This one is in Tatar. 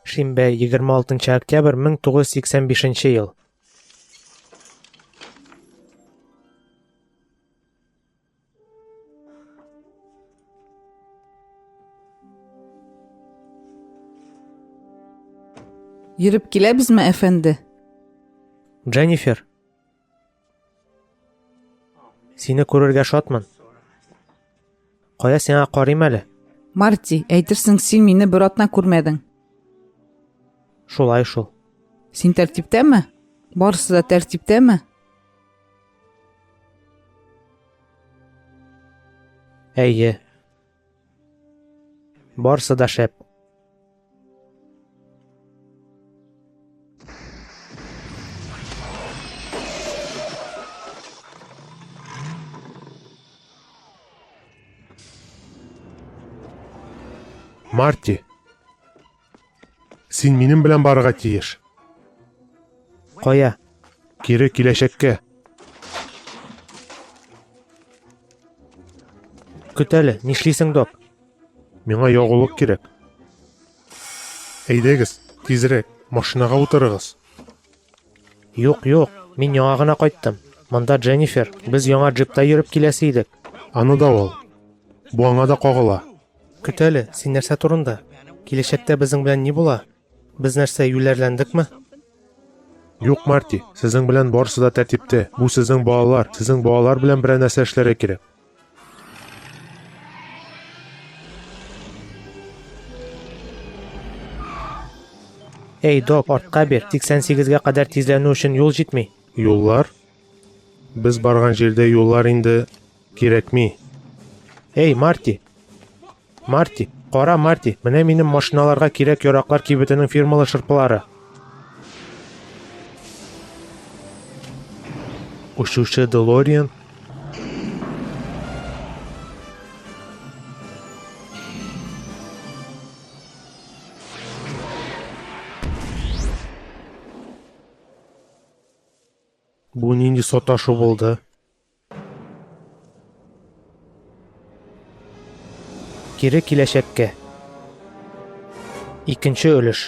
Шимбә, 26 октябрь 1985 ел. Йөреп киләбезме, әфәнде? Дженнифер. Сине күрергә шатмын. Кая сиңа карыйм әле? Марти, әйтерсең, син мине бер атна күрмәдең. Шулай шул. Син тәртиптәме? Барысы да тәртиптәме? Әйе. Барысы да шәп. Марти, син минем белән барырга тиеш. Кая? Кире киләчәккә. Көт әле, нишлисең, док? Миңа ягулык кирәк. Әйдәгез, тизрәк, машинага утырыгыз. Юк, юк, мин яңа гына кайттым. Монда Дженнифер, без яңа джипта йөреп киләсе идек. Аны да ул. Бу аңа да кагыла. Көт әле, син нәрсә турында? Киләчәктә безнең белән ни була? Без нәрсә, юләрләндекме? Юк, Марти, сезнең белән барысы да тәртиптә. Бу сезнең балалар, сезнең балалар белән берәр нәрсә эшләргә кирәк. Эй, док, артка бир. 88-гә кадәр тизләнү өчен юл җитми. Юллар? Без барган җирдә юллар инде кирәкми. Эй, Марти! Марти, кара, Марти, менә минем машиналарга кирәк-яраклар кибетенең фирмалы шырпылары. Очучы Делориан Бу нинди саташу булды? Кире киләчәккә. Икенче өлеш.